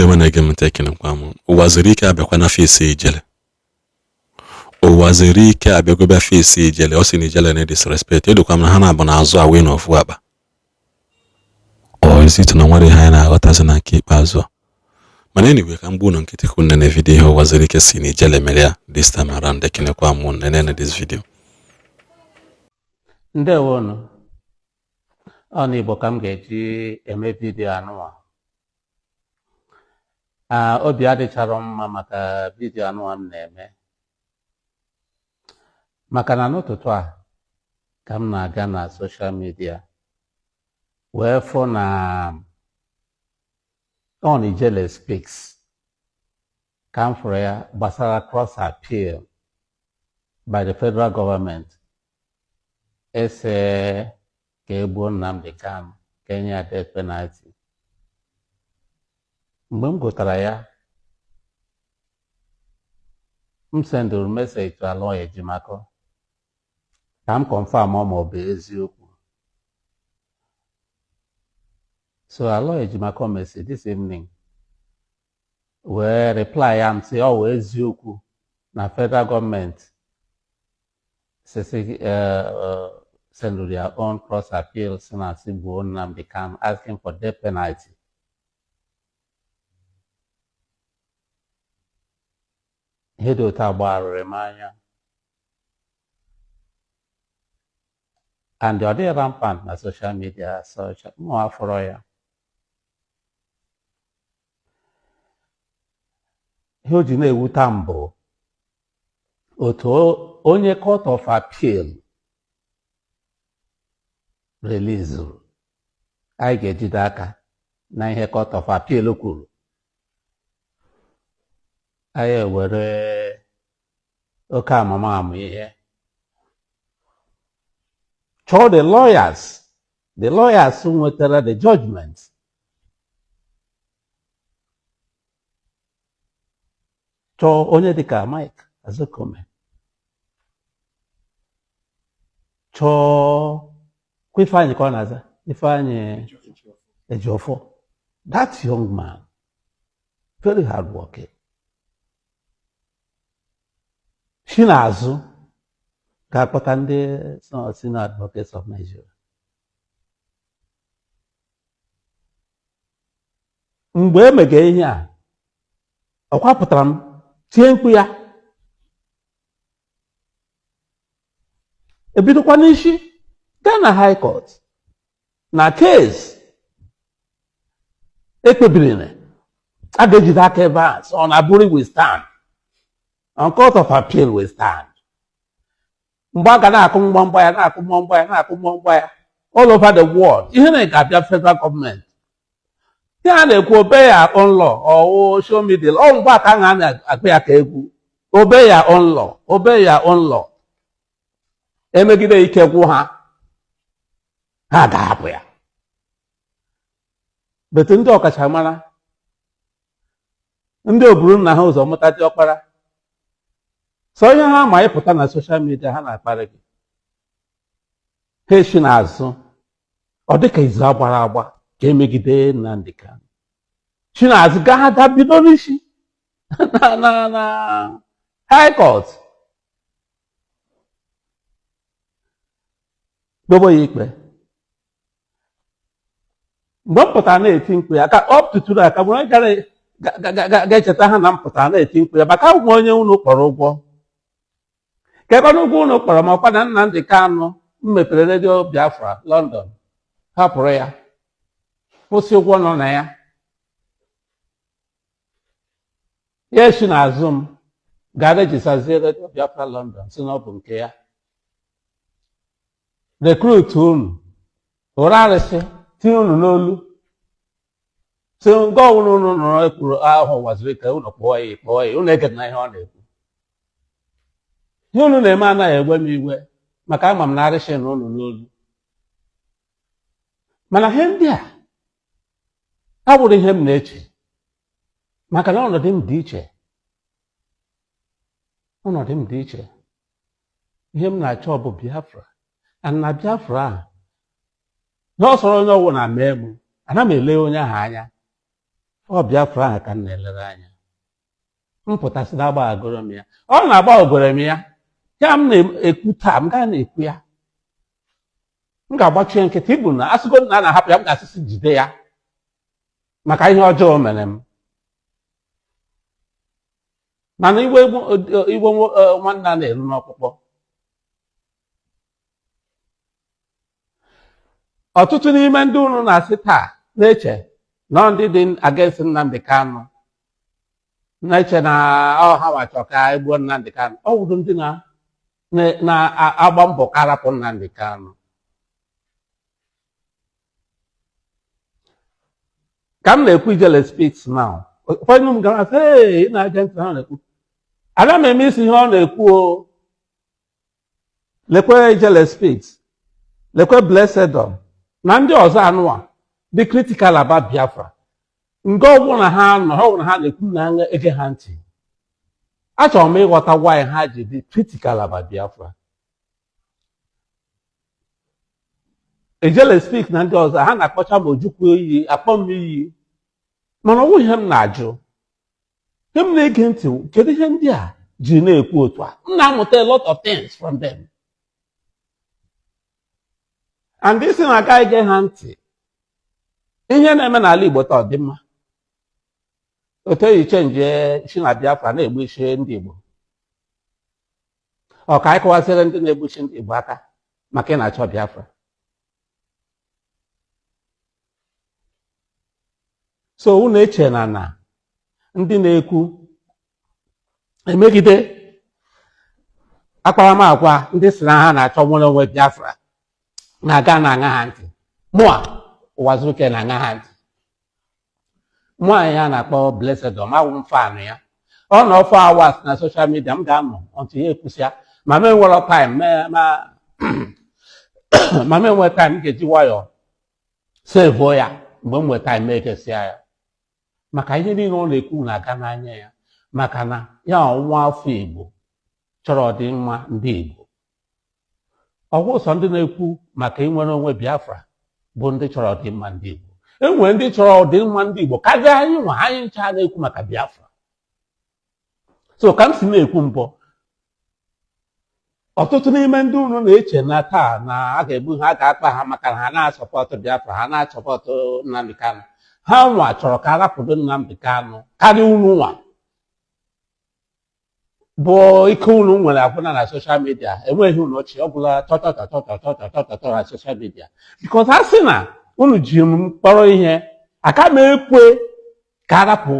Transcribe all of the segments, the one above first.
Igbo na-ege m ntị, ekenekwa m. Uwazuruike abịakwa na face Ijele. Uwazuruike abịago bịa face Ijele. Ọ sị na Ijele na disrespect edokwa m na ha na-abụ na-azụ awe na ofu akpa. Ọ is it na nwere ihe anyị na-aghọtazi na nke ikpeazụ a? Mana anyway, ka m gbuo unu nkịtị ka unu nene video ihe Uwazuruike si na Ijele mere ya this time around. Ekenekwa m unu, nenene this video. Ndewonu. Ọ n'Igbo ka m ga-eji eme vidiyo anụwa. Obi adịcharọ m mma maka vidiyo anụwa m na-eme, maka na n'ụtụtụ a ka m na-aga na social media wee fụ na on Ijele Speaks ka m fụrụ ya gbasara cross appeal by the federal government ese ka e gbuo Nnamdi Kanu, ka enye ya death penalty. Mgbe m gụtara ya, m sendụrụ message to Aloy Ejimakor ka m confirm ma ọ bụ eziokwu. So Aloy Ejimakor message this evening wee reply ya m sị ọ wụ eziokwu na federal gọọmenti sisi send their own cross appeal si na sị gbuo Nnamdi Kanu, asking for death penalty. Ihe dị otu a gbagharịrị m anya, and ọ dịghị rampant na social media, social mụ afụrọ ya. Ihe o ji na-ewuta m bụ otu onye court of appeal releasuru, anyị ga-ejide aka na ihe court of appeal kwuru, anyị ewere oke amamamụ ihe chọọ the lawyers nwetara the judgment chọọ onye dịka Mike Ozekhome, chọọ kwa Ifeanyị ka ọ na-aza Ifeanyị Ejiofor, that young man, very hard working, si n'azụ ga-akpọta ndị Senior Advocates of Nigeria. Mgbe e mege ihe a, ọkwa pụtara m tie mkpu ya, ebidokwa n'isi gaa na high court na case ekpebiri na a ga-ejide aka ebe a. So on Aburi we stand, on court of appeal we stand. Mgbe a ga na-akụ mgbamgba ya, na-akụ mgbamgba ya, na-akụ mgbamgba ya all over the world, ihe na ga-abịa federal gọọmenti, ihe a na-ekwu obey your own law or show me the law. Mgbe a ka a na-akpụ ya ka egwu, obey your own law, obey your own law. Emegide ike gwụ ha, ha ga-ahapụ ya. But ndị ọkachamara, ndị oburu nna ha ụzọ mụta diọkpara, sọ ihe ha ma ịpụta na social media ha na-akparị gị, ha esi n'azụ, ọ dịka izu agbara agba ka emegide Nnamdi Kanu, si n'azụ gaa ga bido n'isi na high court kpebe ya ikpe. Mgbe m pụtara na-eti mkpu ya, ka up to today ka mgbe gara ga-echeta ha na m pụtara na-eti mkpu ya maka abụ m onye unu kpọrọ ụgwọ, ka ebe n'ụgwọ unu kpọrọ m ọkwa na Nnamdi Kanu, m mepere redio Biafra London, hapụrụ ya, kwụsị ụgwọ nọ na ya. Ya esi n'azụ m gaa registerzie redio Biafra London, si na ọ bụ nke ya, recruit unu, ụra arịsị tinye unu n'olu, si nke ọbụla unu nọrọ ekwuru ahụ Uwazuruike, unu kpọọ ya, kpọọ ya, unu egena ihe ọ na-ekwu. Ihe unu na-eme anaghị ewe m iwe, maka ama m na arịsị na unu n'olu. Mana ihe ndị a abụrụ ihe m na-eche, maka na ọnọdụ m dị iche, ọnọdụ m dị iche. Ihe m na-achọ bụ Biafra, and na Biafra ahụ, na ọ sọrọ onye ọwụna mee m, ana m ele onye ahụ anya. Ọ Biafra ahụ ka m na-elere anya. M pụtasị na agbaghagoro m ya, ọ na-agbaghagoro m ya. Ya m na-ekwu taa, m gaa na-ekwu ya, m ga-agbachie nkịtị. Ibu na asịgo na a na-ahapụ ya, m ga-asịsị jide ya maka ihe ọjọọ o mere m. Mana iwe iwe nwanne a na-eru n'ọkpụkpọ. Ọtụtụ n'ime ndị unu na-asị taa na-eche na ndị dị against Nnamdi Kanu, na-eche na ọ ha wachọ ka egbuo Nnamdi Kanu, ọ wụrụ ndị na-agba mbọ ka arapụ Nnamdi Kanu. Ka m na-ekwu Ijele Speaks now, ụfọdụ m gara sị, ee, ị na-ege ntị ha na-ekwu, ana m eme isi ihe ọ na-ekwu. O lekwe Ijele Speaks, lekwe Blessedom na ndị ọzọ anụwa dị critical about Biafra. Nke ọbụla ha nọ, ha ọbụla ha na-ekwu na ege ha ntị. Achọrọ m ịghọta why ha ji dị critical about Biafra. Ijele Speak na ndị ọzọ ha na-akpọcha m Ojukwu iyi, akpọ m iyi, mana ọ wụ ihe m na-ajụ. Ihe m na-ege ntị, kedu ihe ndị a ji na-ekwu otu a? M na-amụta a lot of things from them. And isi na-aga ige ha ntị, ihe na-eme n'ala Igbo taa ọ dị mma? Otu eyi change si na Biafra na-egbu isi ndị Igbo, ọ ka anyị kọwasịrị ndị na-egbuchi ndị Igbo aka maka ị na-achọ Biafra? So unu eche na na ndị na-ekwu emegide akparamagwa ndị si na ha na-achọ nwere onwe Biafra na-aga na-aṅa ha ntị. Mụa Ụwazurike na-aṅa ha ntị. Mụa ya na-akpọ Blessedom, awụ m fan ya. Ọ nọ 4 hours na social media, m ga-anọ until ya ekwusịa. Ma m enwere time, ma m enwe time, m ga-eji nwayọọ sevuo ya. Mgbe m nwee time, m egesịa ya, maka ihe niile ọ na-ekwu na-aga n'anya ya, maka na ya nwa afọ Igbo chọrọ ọdịmma ndị Igbo. Ọ wụ sọ ndị na-ekwu maka inwere onwe Biafra bụ ndị chọrọ ọdịmma ndị Igbo. E nwere ndị chọrọ ọdịmma ndị Igbo karịa anyị nwa, anyị ncha na-ekwu maka Biafra. So ka m si na-ekwu mbụ, ọtụtụ n'ime ndị unu na-eche na taa na a ga-egbu ha, a ga-akpa ha maka na ha na-asupport Biafra, ha na-asupport Nnamdi Kanu. Ha nwa chọrọ ka a rapụdo Nnamdi Kanu karịa unu nwa bụ ike unu nwere agwụna na social media. Enweghị unu ọchị ọgwụla tọtọtọtọtọtọtọtọ na social media, because a sị na unu ji m kpọrọ ihe, aka m ekwe ka a rapụ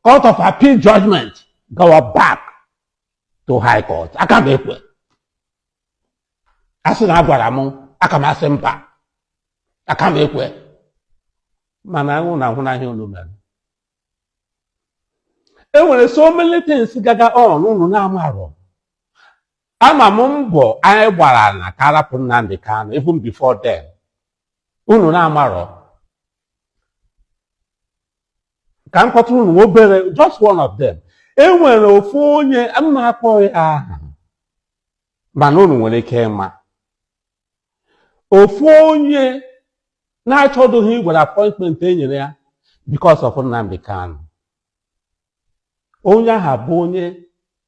Court of Appeal judgment gawa back to High Court. Aka m ekwe. A sị na agwara m, aka m asị mba, aka m ekwe. Mana ahụ na ahụ n'ahịa unu mere, e nwere so many things gaga on unu na-amarọ. Ama m mbọ anyị gbara na ka arapụ Nnamdi Kanu even before then, unu na-amarọ. Ka m kọtụrụ unu obere, just one of them. E nwere ofu onye m na-akpọ ya aha, mana unu nwere ike ịma ofu onye na-achọdụghị iwere appointment e nyere ya because of Nnamdi Kanu. Onye ahụ bụ onye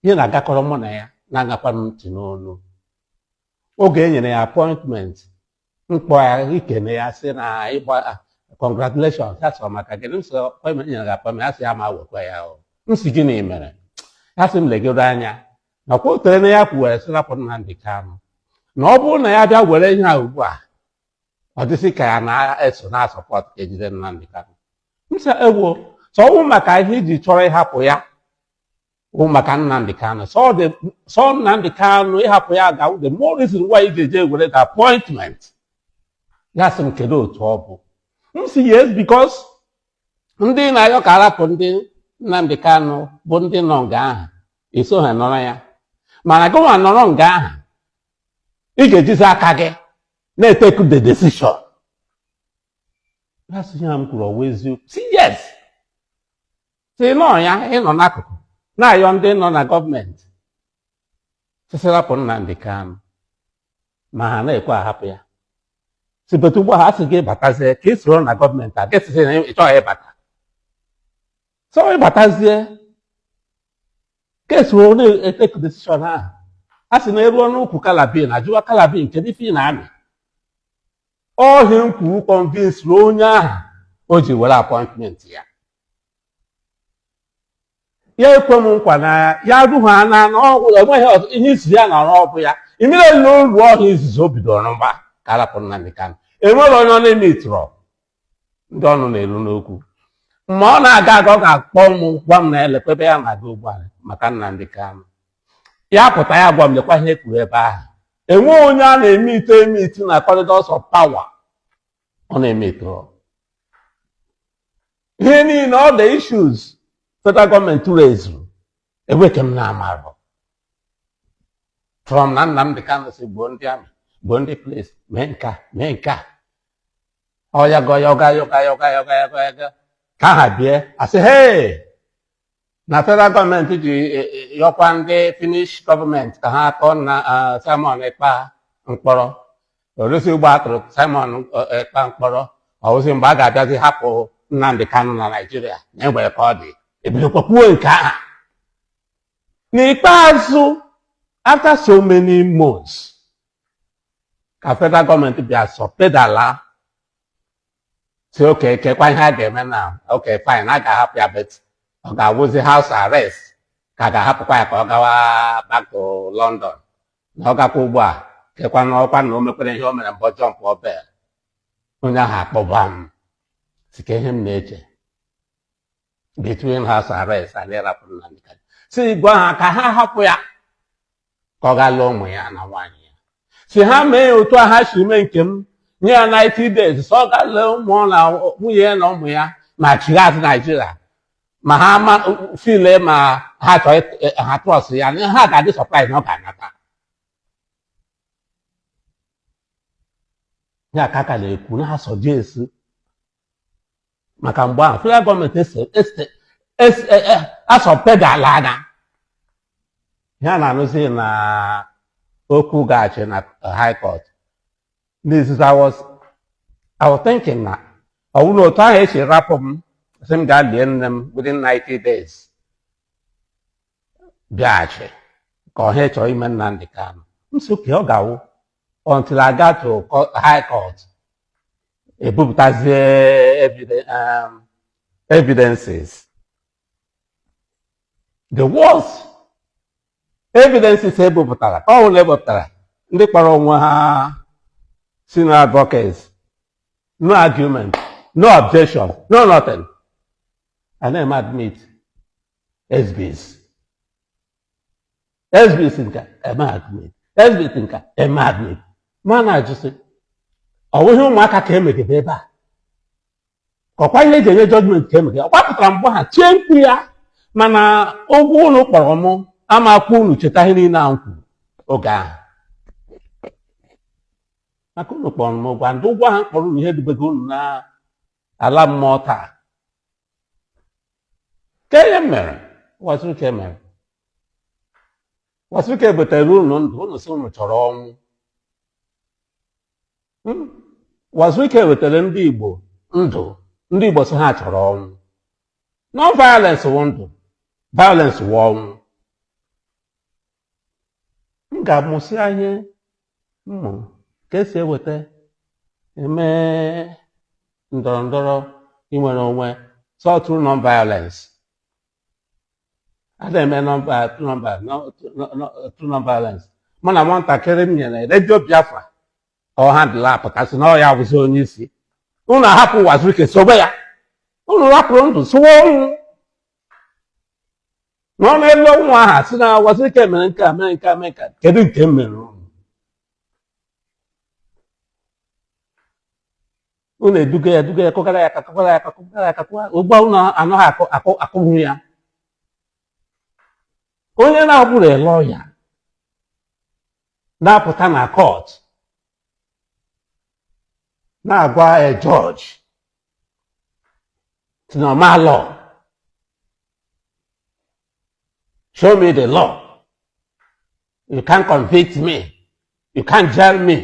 ihe na-agakọrọ mụ na ya na-agakwa m ntị n'olu. Oge e nyere ya appointment, m kpọ ya ikene ya, sị na ịgba congratulations. Ya sọ maka gịnị? M sị appointment nyere gị appointment. Ya sị ya ma wekwa ya. O m sị gịnị mere? Ya sị m legoro anya na ọkwa otere na ya kwuwere sị rapụ Nnamdi Kanu, na ọ bụrụ na ya bịa were ihe a ugbu a, ọ dịsị ka ya na-eso na-asupport ka ejide Nnamdi Kanu. M sị ewo, sọ ọwụ maka ihe iji chọrọ ịhapụ ya wụ maka Nnamdi Kanu, sọ Nnamdi Kanu ịhapụ ya ga the more reason why ị ga-eje were the appointment. Ya sị m kedu otu ọ bụ? M sị yes, because ndị na-ayọ ka arapụ ndị Nnamdi Kanu bụ ndị nọ nga ahụ, eso ha nọrọ ya, mana gịnwa nọrọ nga ahụ, ị ga-ejizi aka gị na-etake the decision. Ya sị ya m kwuru ọwa eziokwu? Sị yes. Sị nọ ya ịnọ n'akụkụ na-ayọ ndị nọ na gọọmenti sịsị rapụ Nnamdi Kanu, ma ha na-ekwe ahapụ ya. Si betu ugbu a, ha sị gị batazie ka ị soro na gọọmenti a, gị sị na ị chọghị ịbata. So ịbatazie ka esoro na-etake decision ahụ, a sị na eruo n'ukwu calabean, ajụwa calabean, kedu ife ị na-amị ọhịa m kwuru? Convince onye ahụ o ji were appointment ya. Ya ekwe m nkwa na ya ruha na enweghị ihe izu ya na ọrụ bụ ya imere n'olu ọhịa izuzu o bidoro mgba ka arapụ Nnamdi Kanu. Enwere onye ọ na-eme itụrọ ndị ọnụ na-eru n'okwu. Mgbe ọ na-aga aga, ọ ga-akpọ m, gwa m na elekwa ebe ya na-aga ugbu a maka Nnamdi Kanu. Ya pụta, ya gwa m, lekwa ihe e kwuru ebe ahụ. Enwe onye a na-eme ite eme iti na corridors of power ọ na-eme itụrọ ihe niile. All the issues federal gọọmenti raised, enweke m na-amarụ from na Nnamdi Kanu si gbuo ndị army, gbuo ndị police, mee nka, mee nka, ọya gọ ya ọga yọga yọga yọga yọga yọga ka ha bie, asị hey, na federal gọọmenti ji yọkwa ndị Finnish gọọmenti ka ha tọọ na Simon Ekpa mkpọrọ. Orosi ugbo atụrụ Simon Ekpa mkpọrọ, ọwụzi mgbe a ga-abịazi hapụ Nnamdi Kanu na Naịjirịa na enwere ka ọ dị, ebidokwa kwuo nke ahụ. N'ikpeazụ, after so many months, ka federal gọọmenti bịa sọ pedala si oke kekwa ihe a ga-eme na okay, fine, a ga-ahapụ ya, but ọ ga-awụzi house arrest ka a ga-ahapụkwa ya ka ọ gawa back to London, na ọ gakwa ugbu a kekwa n'ọkwa na o mekwere ihe o mere mbọ jump bail. Onye ahụ akpọba m si ka ihe m na-eche between house arrest and ịrapụ Nnamdi Kanu, si gwa ha ka ha hapụ ya ka ọ gaa lụọ ụmụ ya na nwaanyị ya. Si ha mee otu a ha si mee nke m, nye ya 90 days, so ọ gaa lee ụmụ na nwunye ya na ụmụ ya ma chigha azụ Naijiria, ma ha ma file ma ha chọọ ha trust ya, ha ga-adị surprise na ọ ga-anata ya. Ka aka na-ekwu na ha sọjesi maka mgbe ahụ federal gọọmenti asọpedala anya ihe a na-anụzi na okwu gaghachi na high court. N'izizi, I was thinking na ọ bụrụ na otu ahụ esi rapụ m, sị m gaa lie nne m within 90 days, bịaghachi ka ọha chọrọ ime Nnamdi Kanu, m sị oke ọ ga-awụ until I got to high court, ebupụtazie evidences. The worst evidences ebupụtara ka ọ hụrụ ebupụtara, ndị kpọrọ onwe ha senior advocates, no argument, no objection, no nothing, a na-eme admit exhibits, exhibits nka eme admit, exhibit nka eme admit. Ma na-ajụsị, ọ bụghị ụmụaka ka emegide ebe a, ka ọkwa ihe eji enye judgment ka emegide? Ọ gbapụtara mgbe ha tie mkpu ya, mana ụgwọ ụlọ kpọrọ mụ ama akpọ unu cheta ihe niile a m kwuru oge ahụ, maka unu kpọrọ m ụgwọ, ndị ụgwọ ahụ kpọrọ unu ihe dubego unu na ala mmụọ taa. Ka ihe mere Wazirike mere, Wazirike butere unu ndụ, unu sị unu chọrọ ọnwụ. Wazirike wetara ndị Igbo ndụ, ndị Igbo sị ha chọrọ ọnwụ. Non violence wụ ndụ, violence wụ ọnwụ. M ga-amụsị ihe mmụ ka esi eweta eme ndọrọ ndọrọ inwere onwe, so through non violence. A na-eme through non violence. Mụ na nwatakịrị m nyere redio Biafra ka ọ handle apụtasị na ọ ya bụzi onye isi. Unu ahapụ Wazirike sobe ya, unu rapụrụ ndụ sowe ọnwụ na ọ na-elu ọnwụ aha si na Wazirike mere nke a, mere nke a, mere nke a. Kedu nke m mere unu? Unu eduga ya, eduga ya, kụgara ya aka, kụgara ya aka, kụgara ya aka, kụgara ugbu a unu anaghị akụ akụ akụgbu ya. Onye na-abụrụ lọya na-apụta na court na-agwa a judge si na ọma law, show me the law, you can't convict me, you can't jail me.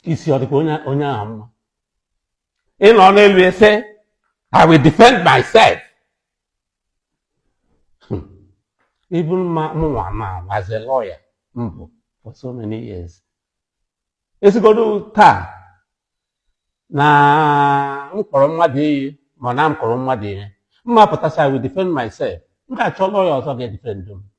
Isi ọ dịkwa onye ahụ mma ịnọ n'elu ese, "I will defend myself"? Even ma mụnwa now, as a lawyer mbụ for so many years, esigodo taa na m kpọrọ mmadụ iyi ma na m kọrọ mmadụ ihe, mma pụtasị, "I will defend myself," m ga-achọ lawyer ọzọ ga-edefend m.